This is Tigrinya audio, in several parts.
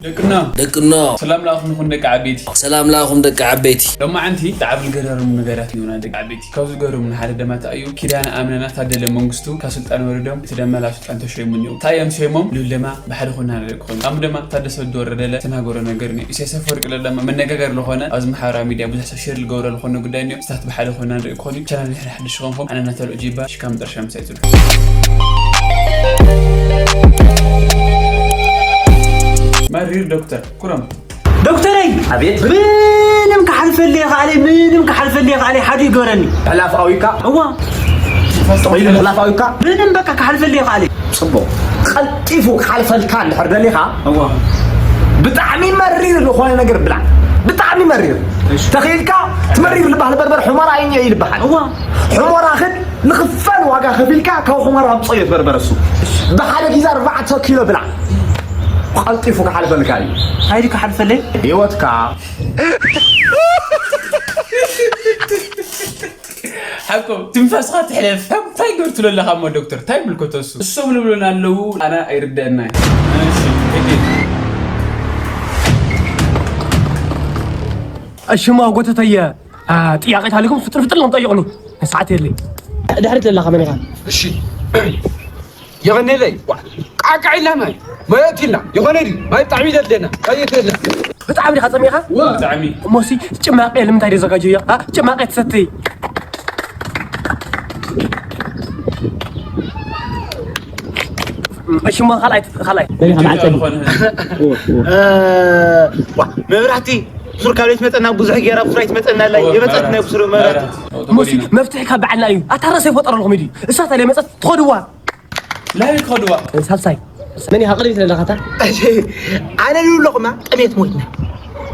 ደቅና ደቅና ሰላም ለኣኹም ይኹን ደቂ ዓበይቲ። ሰላም ለኣኹም ደቂ ዓበይቲ። ሎማዓንቲ ብጣዕሚ ዝገራርሙ ነገራት እኒኦና ደቂ ዓበይቲ። ካብ ዝገርሙኒ ሓደ ደማ እንታይ እዩ፣ ኪዳነ ኣምነና ታደለ መንግስቱ ካብ ስልጣን ወሪዶም፣ እቲ ደማ ላብ ስልጣን ተሾይሙ እኒኦ። እንታይ እዮም ሾይሞም? ልብል ደማ ብሓደ ኮይና ንርኢ ክኾኑ። ኣሙ ደማ ታደሰ ወዲ ወረደለ ተናገሮ ነገር እኒኦ። ኢሳያስ ኣፈወርቂ ለ ደማ መነጋገሪ ዝኾነ ኣብዚ ማሕበራዊ ሚድያ ብዙሕ ሰብ ሼር ዝገብሮ ዝኾነ ጉዳይ እኒኦ። ስታት ብሓደ ኮይና ንርኢ ክኾኑ። ቻናል ድሕሪ ሓድሽ ዝኾንኩም ኣነ ናተልኦ ጂባ ሽካ መጠረሻ ምሳይ ጽንሑ። መሪር ዶክተር ኩረም። ዶክተረይ! ኣቤት። ምንም ክሓልፈልይ ይኽኣለይ፣ ምንም ክሓልፈልይ ይኽኣለይ፣ ሓዱ ይግበረኒ። ሕላፍ ኣዊካ? እዋ። ጥቕኢሉ ሕላፍ ኣዊካ? ምንም በቃ ክሓልፈልይ ይኽኣለይ። ጽቡቕ። ቀልጢፉ ክሓልፈልካ እንድሕር ደሊኻ፣ እዋ። ብጣዕሚ መሪር ዝኾነ ነገር ብላዕ። ብጣዕሚ መሪር። እሺ። ተኽኢልካ እቲ መሪር ዝበሃል በርበር ሑመራ እዩ ይበሃል። እዋ። ሑመራ ኽድ ንኽፈል ዋጋ ከፊልካ ካብ ሑመራ ኣምጽኦ እዩ በርበር እሱ። ብሓደ ግዜ ኣርባዕተ ኪሎ ብላዕ። ቀልጢፉ ክሓልፈልካ እዩ። እንታይ ድዩ ክሓልፈለይ? ህይወትካ። ሓቆም ትንፋስኻ ትሕለፍ። እንታይ ገርትሎ ኣለኻ እሞ ዶክተር? እንታይ ይምልከቶ እሱ? እሶም ልብሉና ኣለዉ፣ ኣና ኣይርደአና እዩ። እሺ፣ ግዲ። እሺ፣ እሞ ጎተተየ፣ አ፣ ጥያቄ ታሊኩም ፍጥር ፍጥር ኢልኩም ጠይቁኒ። ሰዓት የለይ። ድሕሪት ዘለኻ መን ኢኻ? እሺ። የቐኔለይ። ዋ፣ ቃቃ ኢልና ማይ። ማይ ኣእቲልና። የኾነ ድዩ? ማይ ብጣዕሚ ደድለና። ማይ የትየልና። ብጣዕሚ ዲኻ ጸሚእኻ? ዋ። ብጣዕሚ። እሞሲ ጭማቂ ንምንታይ ደዘጋጀዮ? አ? ጭማቂ ትሰትይ? እሺ፣ እሞ ካልኣይ፣ ካልኣይ። በሊኻ መዓልቲ። ዝኾነ። እ፣ ዋ፣ መብራህቲ ሱር ካብ ቤት መጸና ብዙሕ ገይራ ብዙሕ ኣይትመጸና ኣላ። ኦ፣ የመጸት ናይ ብሱር መብራህቲ። መብራህቲ። እሞሲ መፍትሒ ካብ በዓልና እዩ። ኣታ ራእሲ ይፈጠረልኩም እዩ። እሳት ኣለ መጸት ትኸድዋ። ላይክ ኸድዋ። ሳልሳይ። መን ኢኻ ቅድሚት ዘለኻ እታ? ኣነ ልብለኹማ ጥሜት ሞይትና።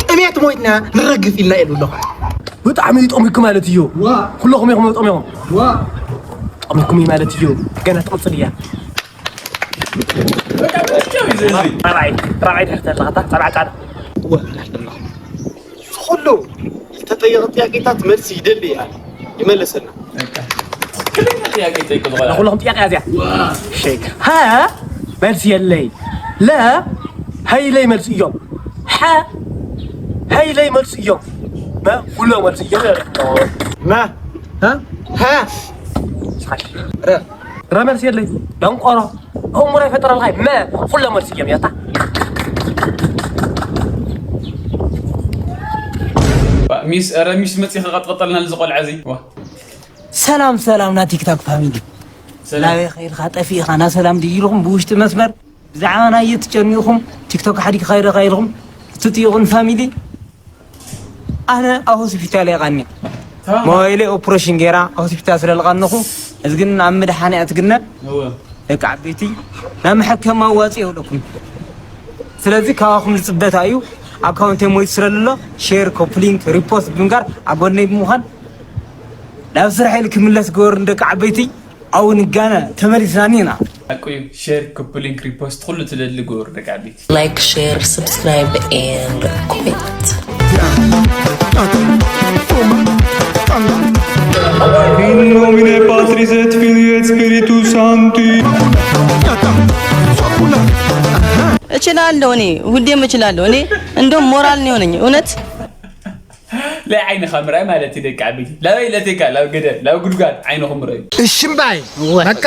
ጥሜት ሞይትና ንረግፍ ኢልና እየ ልብለኹ። ብጣዕሚ እዩ ጠሚኩ ማለት እዩ። ዋ። ኩለኹም ኢኹም ጠሚኹም። ዋ። ጠሚኩም እዩ ማለት እዩ። ገና ትቕጽል እያ። በቃ፣ በቃ፣ እዚ፣ እዚ። ራብዓይ፣ ራብዓይ ድሕር ዘለኻ እታ ጸብዓ ጻዕዳ። ዋ፣ ራብዓይ ዘለኻ። እዚ ኩሉ ዝተጠየቐ ጥያቄታት መልሲ ይደሊ እያ፣ ይመለሰልና። በቃ። ትክክለኛ ጥያቄ ይጠይቁ ዝኾነ። ንኹሎም ጥያቄ እዚኣ። ዋ። እሺ። ሀ መልሲ የለይ። ለ ሀይለይ መልሲ እዮም። ሐ ሀይለይ መልሲ እዮም። መ ኩሎ መልሲ እዮም። መ ሀ ሀ ረ ረ መልሲ የለይ። ደንቆሮ። እሙር ኣይፈጠረልካይ መ ኩሎ መልሲ እዮም ያታ። ሚስ፣ ኧረ ሚስ መጺኺ ቀጥቕጠልና እዚ ቆልዓ እዚ። ዋ። ሰላም፣ ሰላም፣ ና ቲክቶክ ፋሚሊ። ሰላም። ናበይ ኸይድኻ ጠፊእኻ? ና ሰላም ድዩ ኢልኹም ብውሽጢ መስመር ብዛዕባ ናይ ትጨኒኹም ቲክቶክ ሓዲግኻ ይረኻ ኢልኹም ትጥይቑን ፋሚሊ። ኣነ ኣብ ሆስፒታል እየ ቐኒየ። ተማም። ሞባይለይ ኦፕሬሽን ገይራ ሆስፒታል ስለ ዝቐነኹ፣ እዚ ግን ኣብ ምድሓን እያ ትግነ። እወ። ደቂ ዓበይቲ፣ ናብ መሐከም ኣዋፂ የብለኩም። ስለዚ፣ ካባኹም ዝፅበታ እዩ። ኣካውንተይ ሞይቱ ስለ ዘሎ፣ ሼር፣ ኮፕሊንክ፣ ሪፖስት ብምጋር ኣብ ጎነይ ብምዃን ናብ ስርሐይ ክምለስ ግበሩኒ ደቂ ዓበይቲ። ኣውን ጋነ ተመሊስናኒ ኢና። ሓቁ እዩ። ሼር፣ ኮፕሊንክ፣ ሪፖስት፣ ኩሉ ትደሊ ግበሩ ደቂ ዓበይቲ። ላይክ፣ ሼር፣ ሰብስክራይብ ኤንድ ኮሜንት። In nomine Patris et Filii et Spiritus Sancti. እችላለሁ እኔ፣ ሁሌም እችላለሁ እኔ። እንደውም ሞራል ነው የሆነኝ እውነት። ላይ ዓይንኻ ምርኣይ ማለት እዩ ደቂ ዓበይቲ። ላበይ ለቴካ፣ ላብ ገደል፣ ላብ ጉድጓድ ዓይንኹም ምርኣዩ። እሺ እምባይ፣ እወ። በቃ።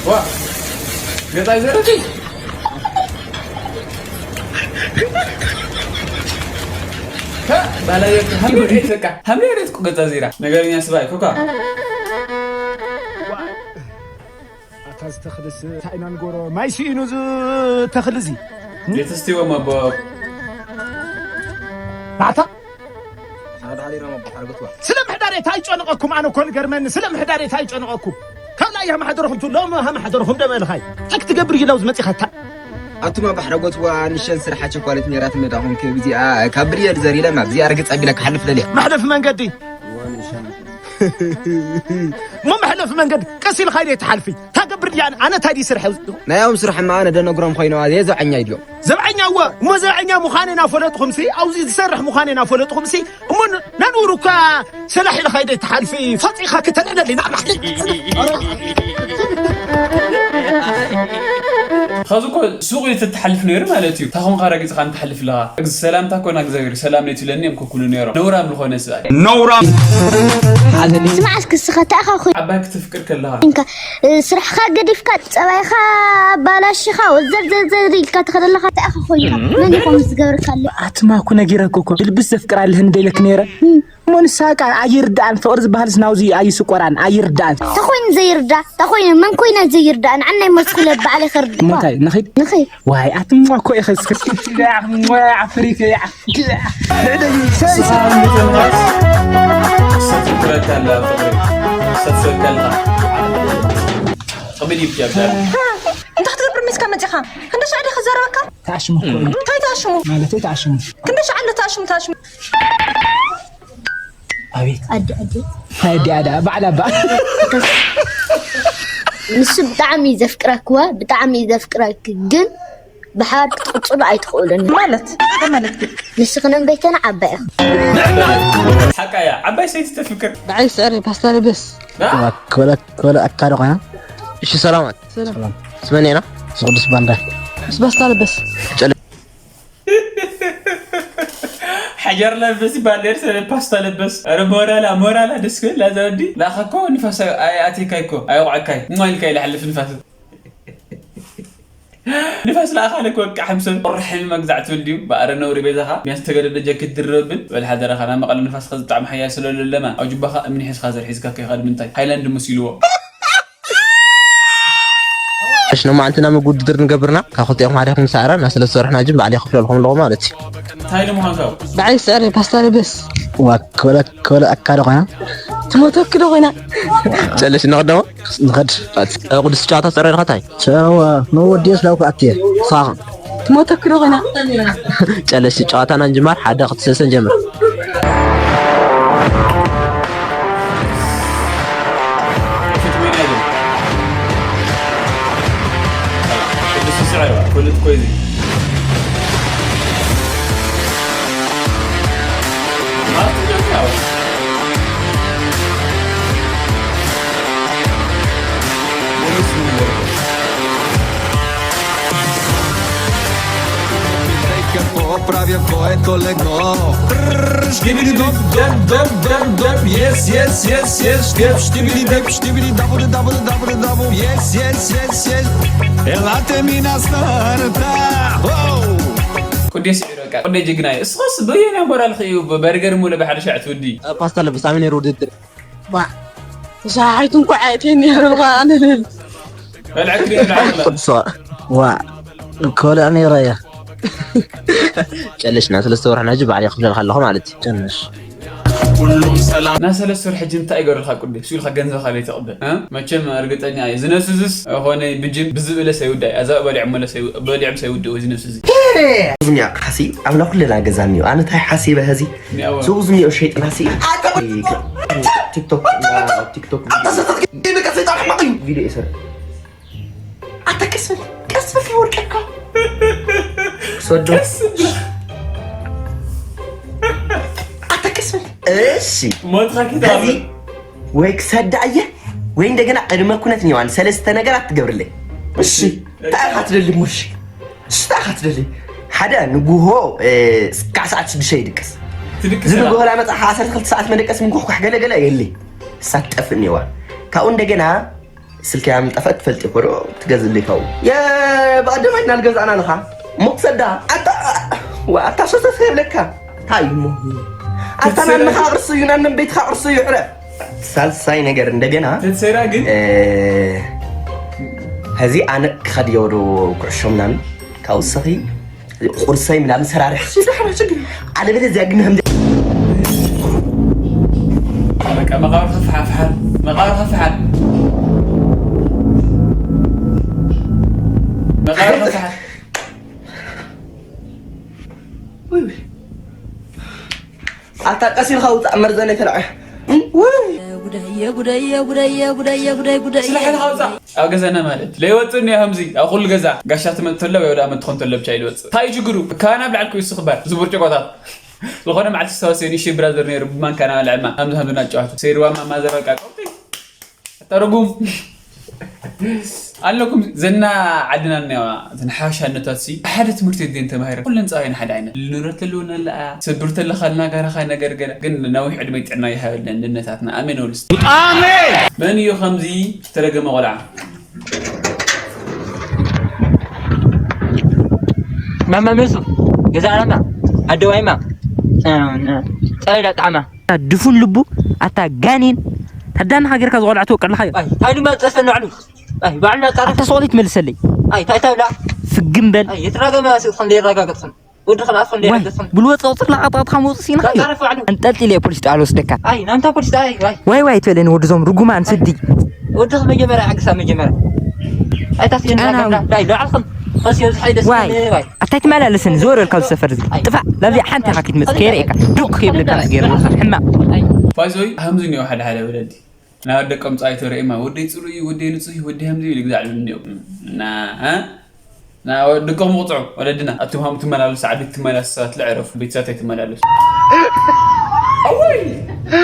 ዋ፣ ገጻይ ዘረፊ። ሀ፣ ባላየ፣ ሀምሬ በቃ፣ ሀምሬ ሬት ቁ ገጻ ዜራ። ነገረኛ ስባይ፣ ኮካ። ኣታ ዝተኽልስ እንታይ ኢና ንጎሮ? ማይ ስኢኑ ዝተኽል እዚ። የተስቲዎ ማቦ። ኣታ ሓደ ሓደ ኢሮም ኣቦ ሓረገትዋ። ስለ ምሕዳር እታ ይጨንቐኩም፣ ኣነ እኮ ንገርመኒ፣ ስለ ምሕዳር እታ ይጨንቐኩም። ካብ ናይ ሃም ሓደረኹም ትብሎ፣ ሃም ሓደረኹም ደመልኻይ። እንታይ ክትገብር እዩ ለውዝ መጺኻታ? ኣቱማ ባሕረጎትዋ ንሸን ስራሓ ቸኳሌት ነይራት ነዳኹም ከብዚኣ ካብ ብርየድ ዘሪለ ማብዚኣ ርግጽ ኣቢለ ክሓልፍ ደልየ። መሕለፊ መንገዲ። እዋ ንሸን። እሞ መሕለፊ መንገዲ ቀስ ኢልካ ኢደ ትሓልፊ። ታገብ ብርድያን ኣነ ታይ ድዩ ስርሐ? ናዮም ስርሐማ ኣነ ደነግሮም ኮይነዋ እየ ዘብዐኛ ድዮም? ዘብዐኛ እወ። እሞ ዘብዐኛ ምዃነ እናፈለጥኹምሲ፣ ኣብዚ ዝሰርሕ ምዃነ እናፈለጥኹምሲ፣ እሞ ን-፣ ነንውሩ እኳ ሰላሕ ኢልኻ ኢደይ ትሓልፊ፣ ፈጺኻ ክተልዕለሊ፣ ንዓ ማሕለል። ኸዚ እኮ ሱቕ እዩ ተትሓልፍ ነይሩ ማለት እዩ። ታኹምኻ ረጊጽኻ እንትሓልፍ ኣለኻ። እግዚ ሰላምታ ኮና እግዚኣብሔር ሰላም ነይትብለኒ እዮም ክኩሉ ነይሮም። ነውራም ዝኾነ ስብኣይ። ነውራም። ስማዕ እስኪ እስኻ እንታይ ኢኻ ኮይ ዓባይ ክትፍቅር ከለኻ። ኢንካ ስራሕኻ ገዲፍካ ጸባይኻ ኣባላሽኻ ወዘር ዘርዘር ኢልካ ትኸደለኻ እንታይ ኢኻ ኮይንካ መን ኢኹም ዝገብርካ ኣሎ ኣትማ እኮ ነጊረኩ እኮ ብልብስ ዘፍቅር ኣለህን ደለክ ነይረ እሞ ንሳ ቃ ኣይርዳእን ፍቅሪ ዝበሃልስ ናውዚ ኣይስቆራን ኣይርዳእን ተኾይኑ ዘይርዳ ተኾይኑ መን ኮይና ዘይርዳ ንዓናይ መስኩለ ባዕለ ከርድ እሞ እንታይ ንኺድ ንኸይ ዋይ ኣትማ እኮ ኢኸ እስከ ኣፍሪከ ቅብድ ይብጃብዳል እንታይ ክትገብር ሚስካ መፂኻ ክንደሻዕ ዲኻ ዘረበካ ተኣሽሙ እኮ እዩ እንታይ ተኣሽሙ ማለተይ ተኣሽሙ ክንደሻዕ ኣሎ ተኣሽሙ ተኣሽሙ ኣቤት ኣዲ ኣዲ ናይ ኣዲኣ ደኣ ባዕላ ባ ንሱ ብጣዕሚ እዩ ዘፍቅረክወ ብጣዕሚ እዩ ዘፍቅረክ ግን ብሓባር ክትቕፅሉ ኣይትኽእሉን ማለት ተመለትክ ንስኽን እምበይተና ዓባይ ኢኹም ሓቃያ ዓባይ ሰይቲ ተፍቅር ብዓይ ስዕሪ ፓስታ ልብስ ክበለ ክበለ ኣካደ ኮይና እሺ ሰላማት ሰላም ስመን ኢና ስቅዱስ ባንዳ ምስ ፓስታ ልብስ ሓጀር ለበስ ይባል ነር ሰለ ፓስታ ለበስ ረ ሞራላ ሞራላ ደስ ክብል ላዛ ወዲ ላኸ እኮ ንፋስ ኣይኣቴካ እኮ ኣይወቕዐካይ እሞ ኢልካ ይልሓልፍ ንፋስ ንፋስ ለኣኻለ ክወቅዕ ሕምሰል ቁርሒ መግዛዕ ትብል ድዩ ብኣረ ነውሪ ቤዛኻ ሚያስ ተገደደ ጀክት ድረብን በል ሓደራኻ ናብ መቐለ ንፋስ ኸዚ ብጣዕሚ ሓያል ስለሉ ኣለማ ኣብ ጅባኻ እምኒ ሒዝካ ዘር ሒዝካ ከይኸድ ምንታይ ሃይላንድ መሲልዎ እሺ ሎማዓንቲ ናብ ምግቢ ውድድር ንገብርና ካብ ክልቲኦም ሓደ ይኹም ሰዕረ እና ስለ ዝሰርሕና ጅን ባዕል ይኽፍለልኩም ኣለኹ ማለት እዩ እንታይ ንምዃን ካብ ብዓይ ስዕሪ ፓስታ ልብስ ዋ ክበለ ክበለ ኣካደ ኮይና ትሞተክ ዶ ኮይና ጨለሽ ንቐደሞ ንኸድ ቅዱስ ጨዋታ ፀረ ድኸታይ ሸዋ መወዲስ ላው ኣትየ ሳቕ ትሞተክ ዶ ኮይና ጨለሽ ጨዋታና ንጅማር ሓደ ክልተ ሰለስተ ንጀምር ፍልጥ ኮይዚ Poprawię twoje kolego Sztibili dop, dop, dop, dop, dop Yes, yes, yes, yes Sztib, sztibili dep, sztibili double, double, double, double Yes, yes, yes, yes Elate mi na starta Wow ቁዴ ስዒሮ ቃ ቁዴ ጅግናይ እስኻስ በየናይ ሞራል ኸዩ በርገር ሙለ ብሓደ ሻዕ ትውዲ ፓስታ ለብስ ኣበይ ነይሩ ውድድር ዋ ተሰሓሒቱ እንኳ ኣየተይ ነይሩ ኸዓ ንብል በልዐ ክሪኦ ንዓቕለ ቅዱስ ዋ ኮልዕ ነይረ እያ ጨለሽና ሰለስተ ወርሕና እጂ ባዕል ክፍለልካ ኣለኹ ማለት እዩ ጨለሽ ኩሉም ሰላም እና ሰለስተ ወር ሕጂ እንታይ ይገብርልካ ቁዲ እሱ ኢልካ ገንዘብካ ዘይተቕበል እ? መቸም እርግጠኛ እየ ዝነሱዝስ ኾነ ብጅም ብዝብለ ሰይውዳይ ኣዛ በሊዖም መለ በሊዖም ሰይውድኡ እዚ ነሱ እዚ ዝኒያ ቃሲ ኣብላ ኩለና ገዛ እኒኦ ኣነ ታይ ሓሲበ ሀዚ ኒያወ ሱቕ ዝኒኦ ሸይጥና ሲ ቲክቶክ ቲክቶክ ቪዲዮ ይሰር ኣታ ቀስ በል ቀስ በል ይወድቀካ ክሰዶ ኣታ ቀስ በል እሺ ሞትካ ሀዚ ኪታብ ወይ ክሰዳ እየ ወይ እንደገና ቅድመ ኩነት ኒዋን ሰለስተ ነገራት ትገብርለይ እሺ እንታይ ኢኻ ትደሊ ሙሽ እንታይ ኢኻ ትደሊ ሓደ ንጉሆ እስካዕ ሰዓት ሽዱሽተ ይድቅስ ትድቅስ እዚ ንጉሆ ላመፃ ዓሰርተ ክልተ ሰዓት መደቀስ ምንኩሕኳሕ ገለገለ የለይ እሳ ትጠፍእ ኒዋ ካብኡ እንደገና ስልከይ ምጠፈት ትፈልጥ ይኮዶ ትገዝልይ ካብኡ የበቀደማይ ናልገዛእና ኣለኻ እሞ ክሰዳ ኣታ ኣታ ሸሰስ የብለካ እንታይ እሞ ኣታ ናንኻ ቅርሲ እዩ ናንን ቤትኻ ቅርሲ እዩ ዕረ ሳልሳይ ነገር እንደገና ተሰራ ግን ሀዚ ኣነ ክኸድ የወዶ ኩዕሾ ምናምን ካብ ውሰኺ ቁርሰይ ምናምን ሰራርሕ ኣለበለዚያ ግን ከም በቃ መቃብር ከፍሓፍሓል መቃብር ከፍሓል መቃብር ከፍሓል ኣታ ቀሲልካ ውፃእ መርዘነ ተለዐ ጉደየ ጉደየ ጉደየ ጉደየ ጉደይ ጉደይ ስራሕ ኢልካ ውፃእ። ኣብ ገዛና ማለት ለይወፅእ እኒኦ ከምዚ ኣብ ኩሉ ገዛ ጋሻ ትመፅ ተሎ ወይ ወደ ኣመት ትኾን ተሎ ብቻ ኢሉ ወፅእ። እንታይ እዩ ችግሩ? ካባና ኣብ ላዕሊ ኩይሱ ክባር ዝብርጭቆታት ዝኾነ መዓልቲ ዝተወሰኑ እሺ ብራዘር ነይሩ ብማንካ ናበልዐ ማ ከምዚ ከምዚ እናጫወቱ ሰይድዋ ማማ ዘበቃ ቀውጢ ኣታ ርጉም ኣለኩም ዘና ዓድና እኒዋ እተን ሓበሻነታት ሲ ሓደ ትምህርቲ የድልየን ተማሂረን ኩለን ፀባየን ሓደ ዓይነት ልንብረት ኣለወን ኣለኣ ሰብር ተለካ ልናጋራካ ነገር ገለ ግን ነዊሕ ዕድመ ጥዕና ይሃበልና ንነታትና ኣሜን ወልስ ኣሜን መን እዩ ከምዚ ዝተረገመ ቆልዓ ማማ መሱ ገዛ ኣላማ ኣደዋይማ ፀለዳ ጣዕማ ድፉን ልቡ ኣታ ጋኔን ታዳና ሃገርካ ዝቆልዓ ትወቀልካ እዩ ኣይ ታይሉ መፀሰ ንዕሉ ኣይ ባዕልና ጣራ ኣታ ሰቆሊ ትመልሰለይ ኣይ ታይ ታይላ ፍግም በል ኣይ የትራገመ ስልክ እንደ ይረጋገጽን ወዲ ከላስ እንደ ዋይ ይረጋገጽን ብልወ ጸውጽር ላቃጣጥካ መውጽእ ሲና እዩ ጣራ ፈዕሉ ኣንጠልጢለ ፖሊስ ጣል ወስደካ ኣይ ናምታ ፖሊስ ኣይ ኣይ ዋይ ዋይ ትበለኒ ወዲ ዞም ርጉማን ስዲ ወዲ መጀመርያ ዓግሳ መጀመርያ ኣይታስየና ጣናዊ። ዳይ ዳዕልኩም ቀስ ይብዝ ሓይደ ዋይ ኣታይ ትመላለስን ዞር በል ካብዚ ሰፈር እዚ ጥፋእ ናብዚ ሓንቲ ኢኻ ክትመጽእ ከየርእየካ ዱቅ ከይብለካ ምስ ገይረ ሕማቕ ፋይዞይ ሃምዚ እኒኦ ሓደ ሓደ ወለዲ ናይ ወደ ቀምጻይ ተርእማ ወደይ ጽሩ እዩ ወደይ ንጹህ እዩ ወደይ ሃምዚ ይብል ግዛዕ ዝብል እኒኦ እና እ? ና ወድቅኹም ቁጽዑ ወለድና ኣቱም ሃም ትመላለሱ ዓበይቲ ትመላለሱ ሰባት ልዕረፉ ቤተሰባት ኣይትመላለሱ ኣወይ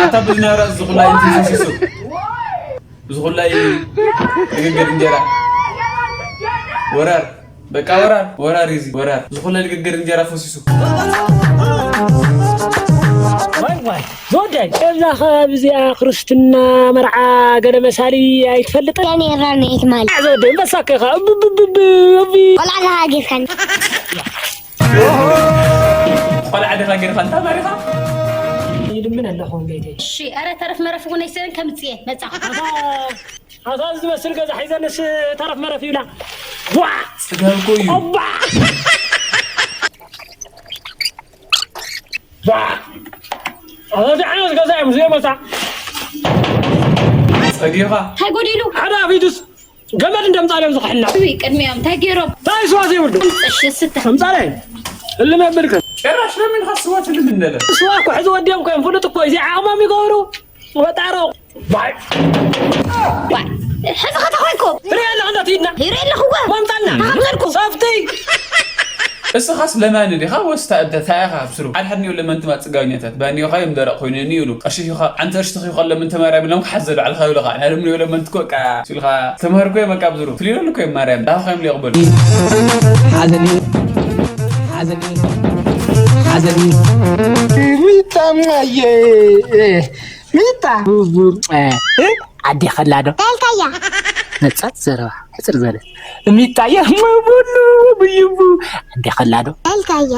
ኣታ ብዝነበራ ዝኹላ ይንትንሰሲሱ ዝኹላይ ንግግር እንጀራ ወራር በቃ ወራር ወራር እዚ ወራር ዝኹላይ ንግግር እንጀራ ፈሲሱ ዋይ ዋይ ዝወደይ እዛ ከባቢ እዚኣ ክርስትና መርዓ ገለ መሳሊ ኣይትፈልጥን ኔራ ንዒት ማለት ዘወደይ በሳከ ኢኻ እብብብብቢ ቆልዓ ሃጌርካኒ ቆልዓ ዲኻ ጌርካ እንታ ማሪኻ ይልምን ኣለኹ ቤተይ እሺ ኧረ ተረፍ መረፍ እውን ኣይሰርን ከምፅየ መፃ ኣታ ዝመስል ገዛ ሒዘንስ ተረፍ መረፍ ይብላ ቧ ፅጋብ እኮ እዩ ቧ ቧ ኣታ ዓይነት ገዛ እዮም ዝመፃ ፀጊኻ እንታይ ጎዲሉ ሓደ ኣፊቱስ ገመድ እንደምፃ ድዮም ዝኽሕና እይ ቅድሚኦም እንታይ ገይሮም እንታይ ስዋ ዘይብሉ እሺ ስተ ከምፃላይ እልም የብልክን ጭራሽ ለሚንካ ስዋ ትልም እንደለ ስዋ እኮ ሕዚ ወዲኦም ኮይም ፍሉጥ እኮ እዚ ዓቕሞም ይገብሩ ወጣሮ ባይ ሕዚ ኸታ ኮይንኮ ትሪኢ ኣለኹ እንዳት ኢድና ይርኢ ኣለኹ እዋ መምፃና ተኸምዘልኩ ሶፍቲ እስኻስ ለማኒ ዲኻ ወስታ እንተ ታያኻ ኣብስሩ ሓድሓድ ኒዮ ለመንቲ ማፅጋኛታት ባኒዮኻ እዮም ደረቕ ኮይኑ ኒ ይብሉ ቀሺ ሂኻ ዓንተ እሽቲ ኺ ከሎ ምንተ ማርያም ኢሎም ክሓዘሉ ዓልኻ ይብልኻ ናይ ደምኒ ኢሎም መንትኮ ቃ ሲልኻ ተማሃርኮ እዮም ኣቃብዝሩ ፍልዮሉ ኮ እዮም ማርያም ዳኻ ኮ እዮም ሊቕበሉ ሓዘኒ ሓዘኒ ሓዘኒ ሚጣማየ ሚጣ ኣዴ ከላ ዶ ታልካያ ነጻት ዘረባ ሕጽር ዝበለት ሚጣየ መቡሉ ብይቡ ኣዴ ከላ ዶ ታልካያ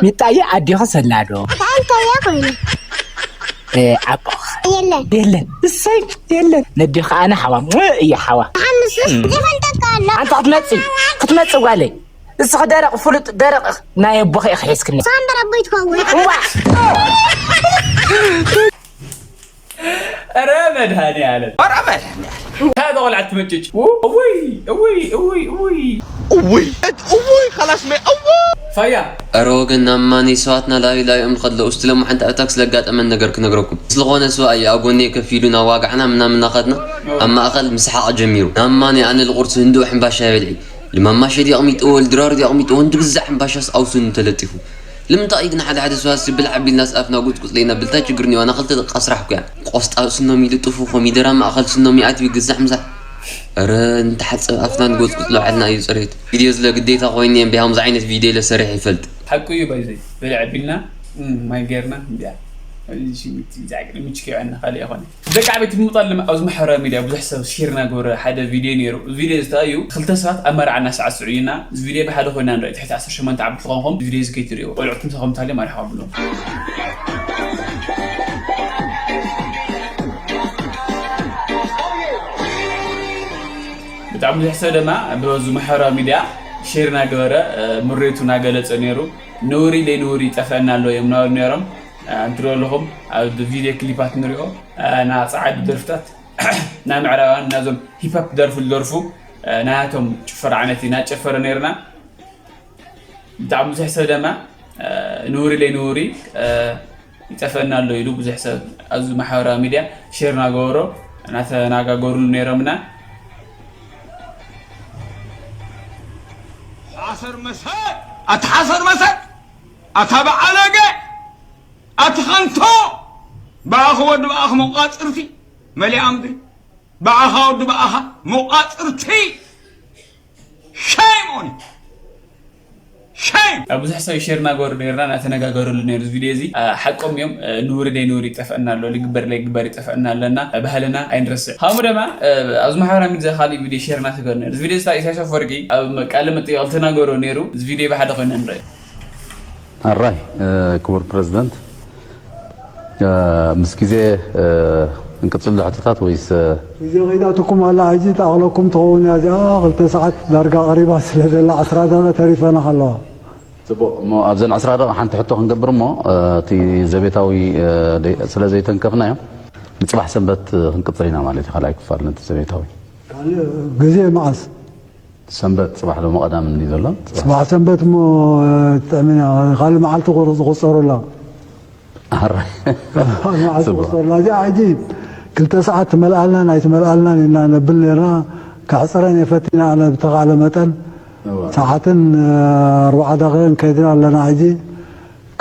ሚጣየ ኣዴ ከሰላ ዶ ታልካያ ኮይኑ ዓቦ የለን የለን እሰይ የለን ነዴ ከኣነ ሓዋ እየ ሓዋ ሓምስስ ዝፈልጠካ ኣሎ ኣንታ ክትመጽ ክትመጽ ጓለይ እስኺ ደረቕ ፍሉጥ ደረቕ ናይ ኣቦኺ ኢኺ ሒዝክኒ ሳምበር ኣቦይ ትኸውን እዋ ኧረ መድሃኒዓለም ኧረ መድሃኒዓለም እንታይ እዛ ቆልዓ ትመጭጭ እውይ እውይ እውይ እውይ እውይ እውይ خلاص መ እውይ ፋያ ኧረ ወገን ናብ ማነይ ሰዋትና ላዩ ላዩኦም ንኸድለዉ እስቲ ለሞ ሓንቲ ኣብ ታክሲ ለጋጠመን ነገር ክነግረኩም ስለኾነ ሰብኣይ ኣብ ጎነይ ከፍ ኢሉ ናብ ዋጋዕና ምናምን እናኸድና ኣብ ማእኸል ምስሓቕ ጀሚሩ ናብ ማነይ ኣነ ልቑርሲ ህንድኡ ሕምባሻ ይበልዒ ልማማ ሸዲ ኣቕሚጥዎ ልድራር ዲ ኣቕሚጥዎ እንዲ ግዛዕ ሕምባሻስ ኣውስኑ ተለጢፉ ልምንታይ እዩ ግን ሓደ ሓደ ሰባት ዝብል ዓቢልናስ ኣፍና ጉጽጉጽ ለይና ብልታይ ችግር ኒዋና ክልተ ደቂቃ ስራሕ ኩያ ቆስጣ ስኖም ይልጥፉ ኮሚደራ ማእኸል ስኖም ይኣትዩ ግዛዕ ምዛዕ ኧረ ንተሓጸብ ኣፍና ንጎጽጉጽ ለውዓልና እዩ ጽሬት ቪድዮ ዝለ ግዴታ ኮይኑ እየ እምበይ ከምዚ ዓይነት ቪድዮ ኢለ ሰሪሕ ይፈልጥ ሓቁ እዩ ባይዘይ በለ ዓቢልና ማይ ገርና እንዲያ እዚ ሽሚት ዛዕግሪ ምችክ ይዕና ካልእ ይኾነ ደቂ ዓበይቲ ብምጣል ድማ ኣብዚ ማሕበራዊ ሚድያ ብዙሕ ሰብ ሼር እናገበረ ሓደ ቪድዮ ነይሩ። እዚ ቪድዮ እዚ እንታይ እዩ? ክልተ ሰባት ኣብ መርዓ እናሳዕስዑ እዩ እና እዚ ቪድዮ ብሓደ ኮይና ንርኢ። ትሕቲ ዓሰርተ ሸሞንተ ዓመት ዝኾንኩም እዚ ቪድዮ እዚ ከይትርእይዎ። ቆልዑትኩም ተኸምታልዮም ኣርሕቖምሎም። ብጣዕሚ ብዙሕ ሰብ ድማ በዚ ማሕበራዊ ሚድያ ሼር እናገበረ ምሬቱ እናገለፀ ነይሩ። ነውሪ ለይነውሪ ይጠፍአና ኣሎ እዮም እናበሉ ነይሮም። እንትሪኦ ኣለኹም ኣብ ቪድዮ ክሊፓት ንሪኦ ናይ ፃዓዱ ደርፍታት ናይ ምዕራባውያን ናዞም ሂፓፕ ደርፊ ዝደርፉ ናያቶም ጭፈራ ዓይነት ኢና ጨፈረ ነይርና ብጣዕሚ ብዙሕ ሰብ ደማ ንውሪ ለይ ንውሪ ይጠፈእና ኣሎ ኢሉ ብዙሕ ሰብ ኣብዚ ማሕበራዊ ሚድያ ሼር እናገበሮ እናተናጋገሩሉ ነይሮምና። ሓሰር መሰል ኣቲ ሓሰር መሰል ኣታ በዓለገ ኣቲ ኸንቶ ብኣኺ ወዲ ብኣኺ መቋፅርቲ መሊኣ ምድሪ ብኣኻ ወዲ ብኣኻ መቋፅርቲ shame on you shame ኣብ ብዙሕ ሰብ ሸር እናገበሩ ነርና እናተነጋገሩሉ ነሩ እዚ ቪድዮ እዚ። ሓቆም እዮም። ንውሪ ደይ ንውሪ ይጠፍአና ኣሎ፣ ልግበር ለይግበር ይጠፍአና ኣለና። ባህልና ኣይንረስዕ። ከምኡ ደማ ኣብዚ ማሕበራዊ ሚድያ ካልእ ቪድዮ ሸር እናተገበሩ ነሩ። እዚ ቪድዮ ዝታ ኢሳያስ ኣፈወርቂ ኣብ ቃለ መጠይቕ ዝተናገሮ ነሩ። እዚ ቪድዮ ብሓደ ኮይና ንርኢ። ኣራይ ክቡር ፕረዚደንት ምስ ግዜ ክንቅጽል ዶ ሕቶታት ወይስ ግዜ ከይዳትኩም ኣላ ሕጂ ተኣኽለኩም ትኸውን እያ እዚኣ ክልተ ሰዓት ዳርጋ ቀሪባ ስለ ዘላ ዕስራ ደቂቕ ተሪፈና ኣለዋ። ጽቡቕ እሞ ኣብዘን ዕስራ ደቂቕ ሓንቲ ሕቶ ክንገብር እሞ እቲ ዘቤታዊ ስለ ዘይተንከፍናዮ ንጽባሕ ሰንበት ክንቅጽል ኢና ማለት እዩ ካልኣይ ክፋል ነቲ ዘቤታዊ ግዜ መዓስ ሰንበት ጽባሕ ሎሚ ቀዳም እንዲ ዘሎ ጽባሕ ሰንበት እሞ ጥዕምና ካልእ መዓልቲ ዝቁጸሩ ኣሎ ኣራይ መዓልቲ ዝቁጸሩ እዚኣ ሕጂ ክልተ ሰዓት ትመልኣልናን ኣይትመልኣልናን ኢና ነብል ነርና ከሕፅረን የፈቲና ኣነ ብተኻእለ መጠን ሰዓትን ኣርባዓ ደቂቕን ከይድና ኣለና ሕጂ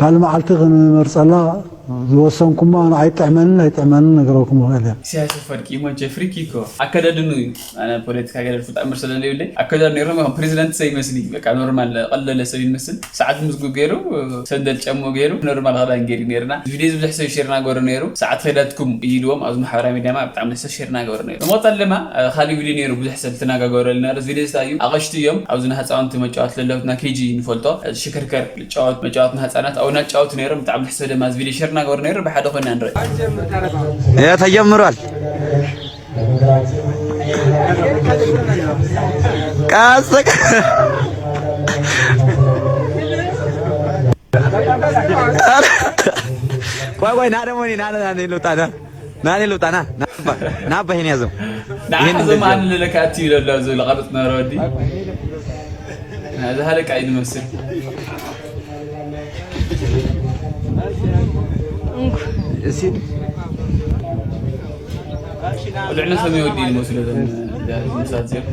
ካልእ መዓልቲ ክንመርፀላ ዝወሰንኩማ ንዓይ ጥዕመንን ኣይጥዕመንን ነግረኩም ይኽእል እየ። ኢሳያስ ኣፈወርቂ ኢሞጀ ፍሪኪ እኮ ኣከዳድኑ እዩ። ኣነ ፖለቲካ ገለ ፍልጥ ኣምር ስለ ዘይብለይ ኣከዳድኑ ይሮም ከም ፕሬዚደንት ዘይመስሊ በቃ ኖርማል ቀለለ ሰብ ይመስል። ሰዓት ምስጉ ገይሩ ሰንደል ጨሞ ገይሩ ኖርማል ክዳን ገይሩ ነርና። ቪድዮ ብዙሕ ሰብ ሼር ናገሩ ነይሩ። ሰዓት ከይዳትኩም ኢልዎም ኣብዚ ማሕበራዊ ሚድያ ማ ብጣዕሚ ደስ ሼር ናገሩ ነይሩ። መቆጠል ድማ ካልእ ቪድዮ ነይሩ ብዙሕ ሰብ ተናጋገረልና። ቪድዮ ስታይ እዩ ኣቐሽቲ እዮም ኣብዚ ንህፃውንቲ መጫወት ለለውትና ኬጂ ንፈልጦ ሽክርከር ጫወት መጫወት ንህፃናት ኣብኡ እናጫወቱ ነይሮም። ብጣዕሚ ደስ ደማ እዚ ቪድዮ ሼር እናገበሩ ነይሩ። ብሓደ ኮይና ንርኢ። ያ ተጀምሯል። ቀስ ቆይ ቆይ ና ደሞ ና ና ና ልውጣ ና ና ልውጣ ና ና ባ- ና ባይን ያዘው ይሄን ንዓዞም ኣንለለካ ኣትዩ ዘሎ ኣብዚ ዝቐርጽ ነበረ ወዲ እዚ ሃለቃ እዩ ዝመስል። እሺ ልዕነ ሰመይ ወዲ ዝመስሉ እዞም ምሳት እዚኦም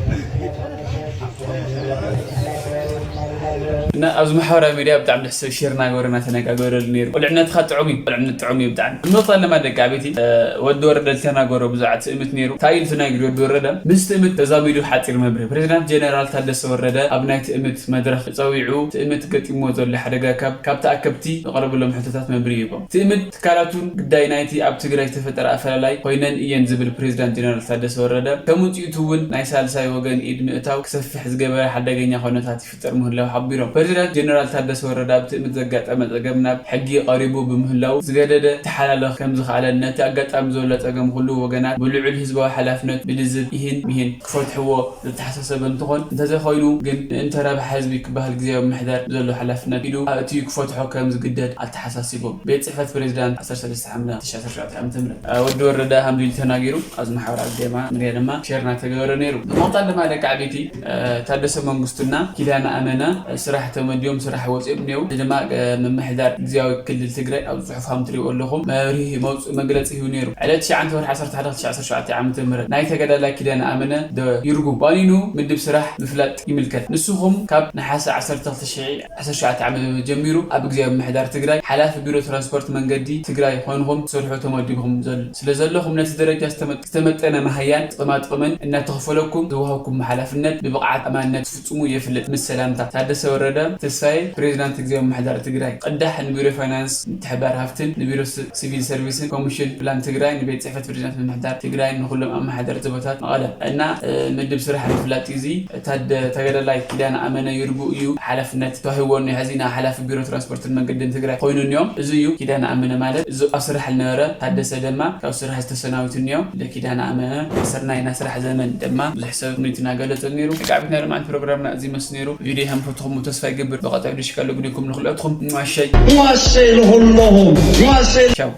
እና ኣብዚ ማሕበራዊ ሚድያ ብጣዕሚ ደስ ሰብ ሼር እናገበረ እናተነጋገረሉ ነይሩ። ቁልዕነትካ ጥዑም እዩ፣ ቁልዕነት ጥዑም እዩ ብጣዕሚ። እንወጣ ኣለማ ደቂ ኣቤቲ ወዲ ወረደ ዝተናገሮ ብዛዕባ ትእምት ነይሩ። እንታይ ኢሉ ተናጊሩ ወዲ ወረደ? ምስ ትእምት ተዛሚዱ ሓፂር መብርሂ። ፕሬዚዳንት ጀነራል ታደሰ ወረደ ኣብ ናይ ትእምት መድረኽ ፀዊዑ ትእምት ገጢምዎ ዘሎ ሓደጋ ካብ ካብ ተኣከብቲ ዝቐረበሎም ሕቶታት መብርሂ ሂቦም። ትእምት ትካላቱን ግዳይ ናይቲ ኣብ ትግራይ ዝተፈጠረ ኣፈላላይ ኮይነን እየን ዝብል ፕሬዚዳንት ጀነራል ታደሰ ወረደ፣ ከም ውፅኢቱ እውን ናይ ሳልሳይ ወገን ኢድ ምእታው ክሰፍሕ ዝገበረ ሓደገኛ ኩነታት ይፍጠር ምህላው ሓቢሮም። ፕሬዚዳንት ጀነራል ታደሰ ወረደ ኣብ ትእምት ዘጋጠመ ፀገም ናብ ሕጊ ቀሪቡ ብምህላው ዝገደደ ክተሓላለኽ ከምዝኸኣለን ነቲ ኣጋጣሚ ዘሎ ፀገም ኩሉ ወገናት ብልዑል ህዝባዊ ሓላፍነት ብልዝብ ኢሂን ሚሂን ክፈትሕዎ ዘተሓሳሰበ እንትኾን፣ እንተዘይኮይኑ ግን ንእንተ ረብሓ ህዝቢ ክበሃል ግዝያዊ ምምሕዳር ብዘለዎ ሓላፍነት ኢዱ ኣእትዩ ክፈትሖ ከም ዝግደድ ኣተሓሳሲቦም። ቤት ጽሕፈት ፕሬዚዳንት ዓሰርተ ሰለስተ ሓምለ ክልተ ሺሕ ዓሰርተ ሸውዓተ ዓመተ ምህረት ወዲ ወረደ ሃምዚ ኢሉ ተናጊሩ። ኣብዚ ማሕበራዊ ዜማ ምርያ ድማ ሼር እናተገበረ ነይሩ። ንመቕጻል ድማ ደቂ ዓበይቲ ታደሰ መንግስቱና ኪዳነ ኣመና ስራሕ ተመድዮም ስራሕ ወፂኦም እኒው። እዚ ድማ ምምሕዳር ግዝያዊ ክልል ትግራይ ኣብ ፅሑፍ ሃም ትሪእዎ ኣለኹም መብርሂ መውፅእ መግለፂ ሂቡ ነይሩ። ዕለት ትሽዓተ ወርሒ ዓሰርተ ሓደ ክልተ ሺሕ ዓሰርተ ሸውዓተ ዓመተ ምህረት ናይ ተጋዳላይ ኪዳነ ኣመነ ዶ ይርጉ ዋኒኑ ምድብ ስራሕ ምፍላጥ ይምልከት። ንስኹም ካብ ነሓሰ ዓሰርተ ክልተ ሺሕ ዓሰርተ ሸውዓተ ዓመተ ምህረት ጀሚሩ ኣብ ግዝያዊ ምምሕዳር ትግራይ ሓላፊ ቢሮ ትራንስፖርት መንገዲ ትግራይ ኮይንኹም ትሰርሑ ተመዲብኩም ዘሎ ስለ ዘለኹም ነቲ ደረጃ ዝተመ- ዝተመጠነ መሃያን ጥቕማጥቕምን እናተኸፈለኩም ዝወሃብኩም ሓላፍነት ብብቕዓት ኣማንነት ትፍፅሙ የፍልጥ። ምስ ሰላምታ ታደሰ ወረደ ተስፋዬ ፕሬዚዳንት ግዝያዊ ምምሕዳር ትግራይ። ቅዳሕ ንቢሮ ፋይናንስ ምትሕብባር ሃፍትን ንቢሮ ስ- ሲቪል ሰርቪስን ኮሚሽን ፕላን ትግራይ ንቤት ፅሕፈት ፕሬዚዳንት ምምሕዳር ትግራይ ንኩሎም ኣመሓደርቲ ቦታት መቐለ እና ምድብ ስራሕ ምፍላጥ እዚ ታደ ተገዳላይ ኪዳነ ኣመነ ይርጉ እዩ ሓላፍነት ተዋሂብዎ እኒኦ። ሕዚ ኢና ሓላፊ ቢሮ ትራንስፖርትን መንገድን ትግራይ ኮይኑ እኒኦም። እዚ እዩ ኪዳነ ኣመነ ማለት። እዚ ኣብ ስራሕ ዝነበረ ታደሰ ድማ ካብ ስራሕ ዝተሰናቢቱ እኒኦም። ለኪዳነ ኣመነ ሰናይ ናይ ስራሕ ዘመን ድማ ብዙሕ ሰብ ምኒት እናገለጸ ነይሩ። ደቂ ዓቢትና ድማ ፕሮግራምና እዚ መስል ነይሩ። ቪድዮ ከም ፈትኹም ተስፋ ይገብር። ብቐጣይ ቪድዮ ሽካሉ ግዲኩም ንክልኦትኩም ማሸይ ማሸይ ንኹለኹም ማሸይ ቻው።